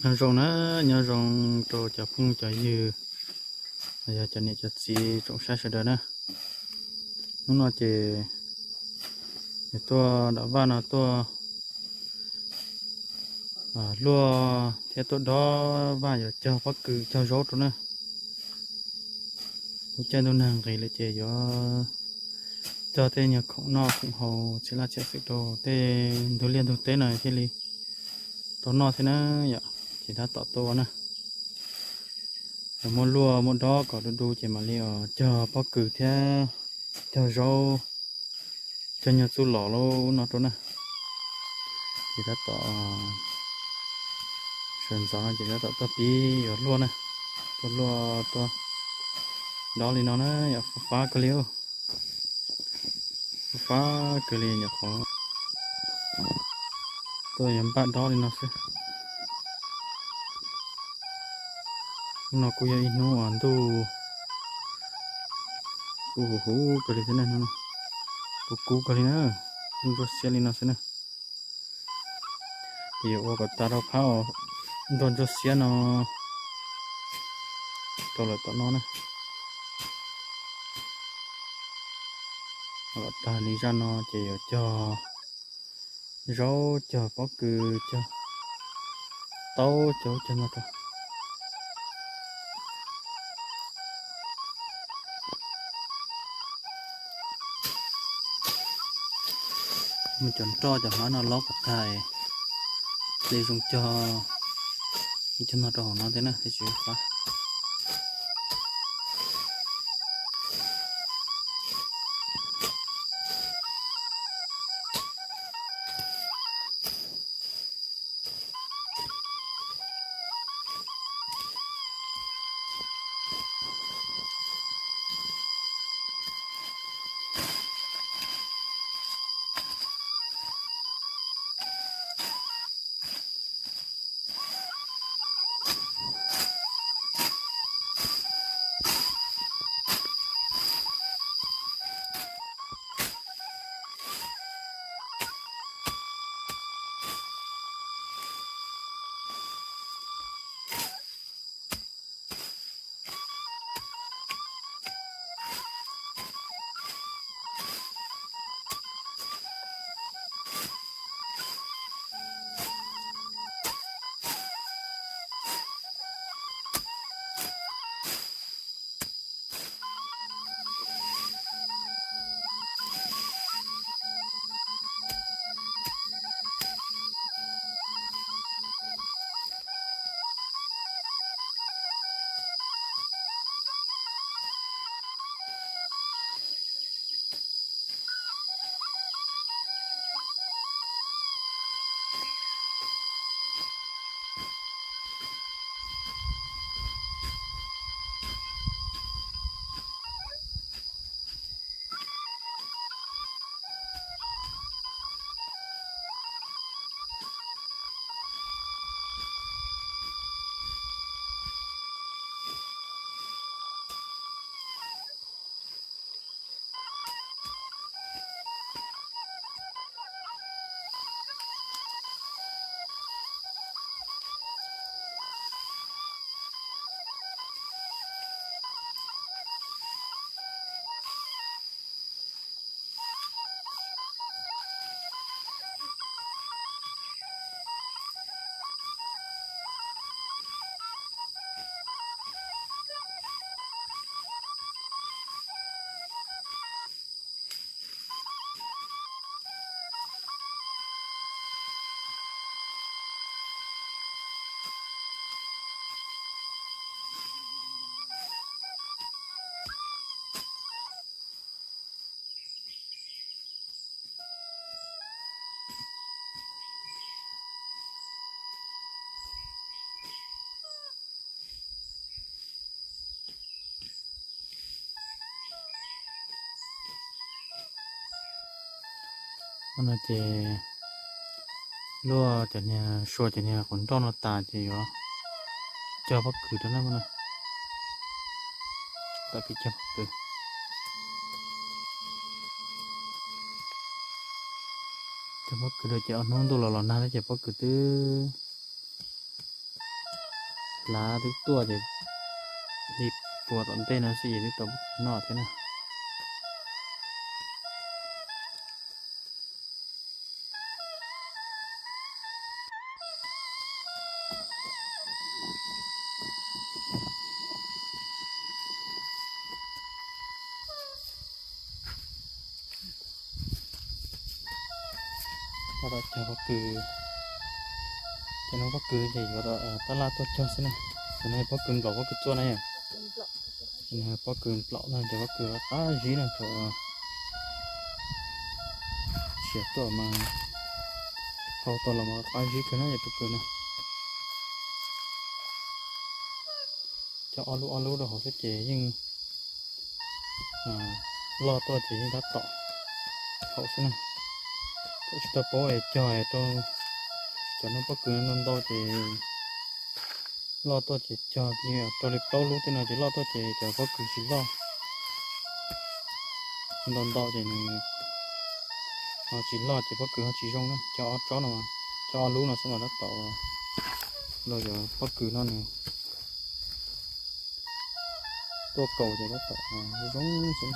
Nyob zoo na, nyob zoo rau cov phooj cov ywg, yog cov niam cov txiv tsoom saib sawv daws na. Hnub no ces nws tuaj dam vaj no tuaj luaj thiab tuaj dob vaj yuav cog pob kws cog zaub rau na. Lub caij ntuj nag nqis lawm ces yuav cog tej nyuag khoom noj khoom haus txhij laj txhij xwm rau tej ntug liaj ntug teb no thiaj li tau noj thiab na yom. Ces tab tom tuaj ua na, yog muab luaj muab dob kom du du ces mam li cog pob kws thiab cog zaub, cog nyuag txuj lom lub no rau na. Ces tab tom sawv ntxov no ces tab tom tuaj pib yuav luaj na, tuaj luaj tuaj dob li no na yom, fab fab kawg li. Fab fab kawg li nyuam qhuav tuaj yuav npaj dob li no xwb. Hnub no kuj yog ib hnub ntuj kuj huv huv kawg li thiab na, hnub no kuj kub kawg li na, ntuj ntsuab xiab li no xwb na. Ces yuav ua kom tag rau phab ntuj ntsuab xiab no rau lawm tom no na. Ua kom tag li zaj no ces yuav cog zaub cog pob kws cog taub cog cog no rau. Muab cov nroj cov hmab no lob kom tag, li zoo cog, cog no rau hauv no thiab na thiaj tsis fab. No ces luaj cov niag sua cov niag qhuav nroj no tas ces yuav cog pob kws rau na. Tam pib cog pob kws, cog pob kws rau ces ob hnub ntuj los los nag thiab ces pob kws twb Lav twb tuaj ces li puag tom ntej no xwb ces twb tau noj thiab na. Cog pob kws, cov no pob kws ces yuav tab laj tuaj cog xwb na. Cov no pob kws nplaum pob kws txuaj na yom. Pob kws nplaum no cov pob kws qab zib no cov siav tuaj mas hau tau los mas qab zib kawg na cov pob kws no. Cog ob lub ob lub rau hauv xwb ces yeej loj tuaj ces yeej tab tom haum xwb na. Thaum tsis tau paub es cog rau cov no pob kws ntau ntau ces loj tuaj ces cog li rau li plaub lub tej no ces loj tuaj ces cov pob kws tsis loj. Ntau ntau ces nws ho tsis loj ces pob kws ho tsis zoo na. Cog ob tsob no, cog ob lub no xwb mas tab tom los cov pob kws no nws tuaj kaus ces tab tom zoo xwb.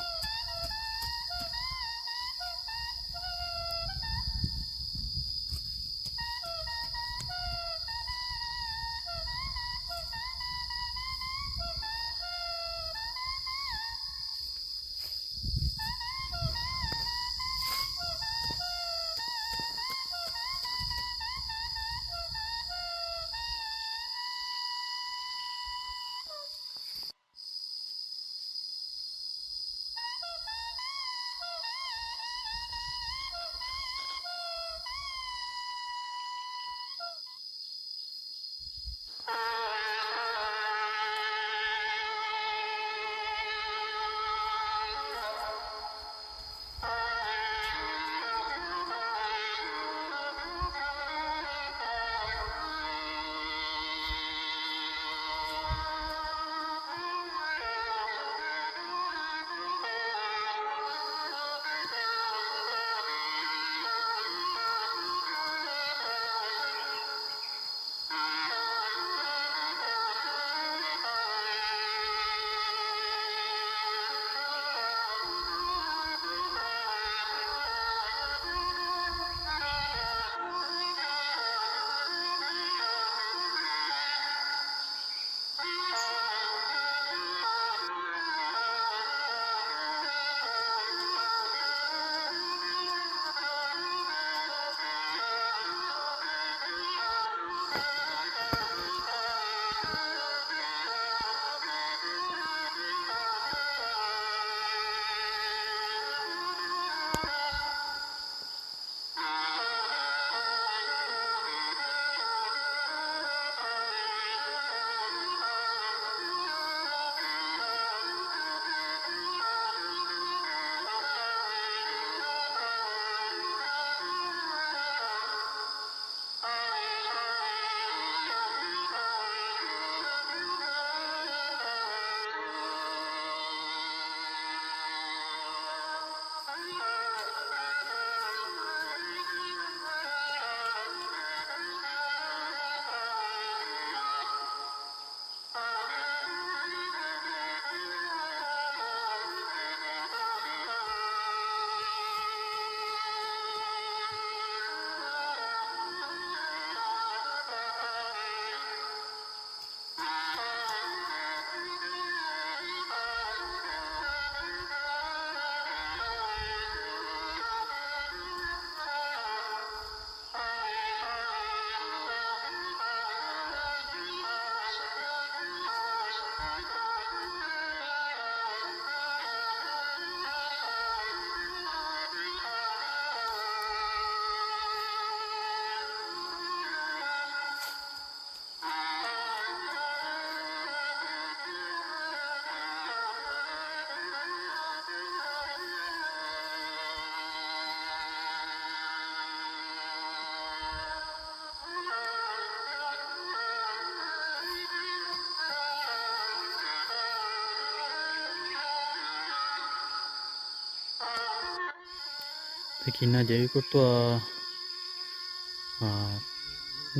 Tag kis no ces wb kuj tuaj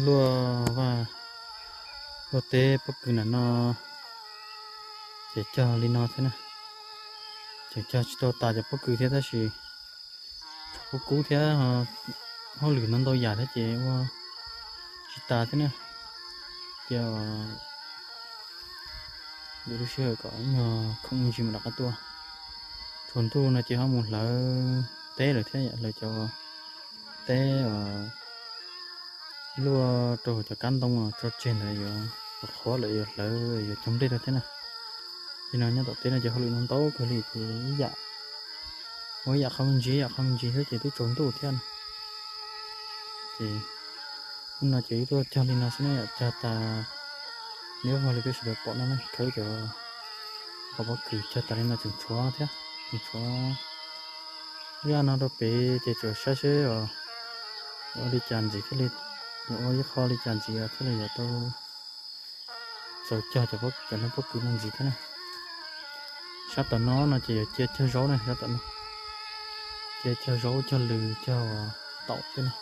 luaj vaj Luaj teb pob kws nram no ces cog li no thiab na. Ces cog tsis tau tas cov pob kws thiab tab sis tsaus kub kub thiab, hauj lwm ntau ntau yam thiab ces ua tsis tas thiab na. Ces lwm lub sij hawm kom ib nyuag khoom me ntsis mam rov qab tuaj. Tsaus ntuj no ces ho mus hlawv teb lawm thiab, hlawv cov teb luaj rau hauv cov kab ntoo tso tseg ntawd yuav qhuav lawm yuav hlawv yuav cog nplej rau thiab na. Ces no nyob tom teb no ces hauj lwm no ntau kawg li ces ib yam ua ib yam qhov me ntsis ib yam qhov me ntsis xwb ces twb tsaus ntuj thiab na. Ces hnub no ces wb tuaj cog li no xwb na yom, cog tas li ub li peb sawv daws pom no na, khawb cov qhov pob kws cog tas li no tseem tshuav thiab, tseem tshuav zaj no rau pem ces tsuas saib seb ua li cas ntxiv thiaj li, yuav ua ib qho li cas ntxiv thiaj li yuav tau txaus cog cov pob kws no ntxiv thiab na. Sab tom no no ces yuav cia cog zaub na, sab tom no cia cog zaub cog lws cog taum tej no.